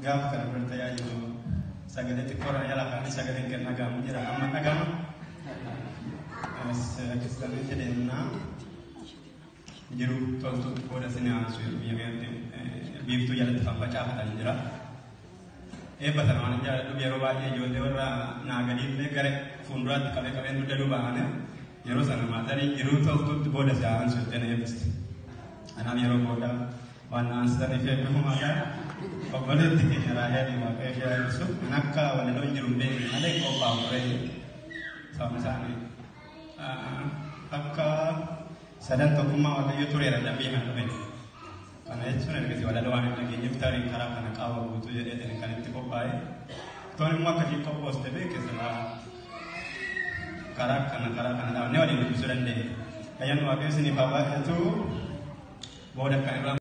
Gaafa kana dura tajaajilu sagalee xiqqoodhaan jala kaanii sagaleen kan dhaga'amu jira. Amma dhaga'ama. Akkasitti deemnaa jiru toltu booda isin aansu biyya keessatti biiftuu jalatti faffacaafatan jira. Eebba sana waan jaalladhuuf yeroo baay'ee ijoollee warra naa gadiillee gara fuulduraatti qabee qabeen dugda duuba aane yeroo sana maatarii jiruu toltutti booda si aansu jettee na eebbiste. Kanaaf yeroo booda waan na aansitaniif eebbifamaa obboleetti keenya Raahel Waaqayyo ishee eebbisu. Kan akka walaloon jiru hin beekne malee qophaa'u ture sababni isaanii akka sadan tokkummaa Waaqayyo tureera dambii kan dhufe. Kana jechuun ergasii walaloo waan hin dhageenyeef tarii karaa kana qaama guutuu jedheetiin kan itti qophaa'e. Toon immoo akkasiin qophooste beeke silaa karaa kana dhaabnee waliin dubbisuu dandeenya. Ayyaanni Waaqayyo isiniif haa baay'atu. Booda kan irraa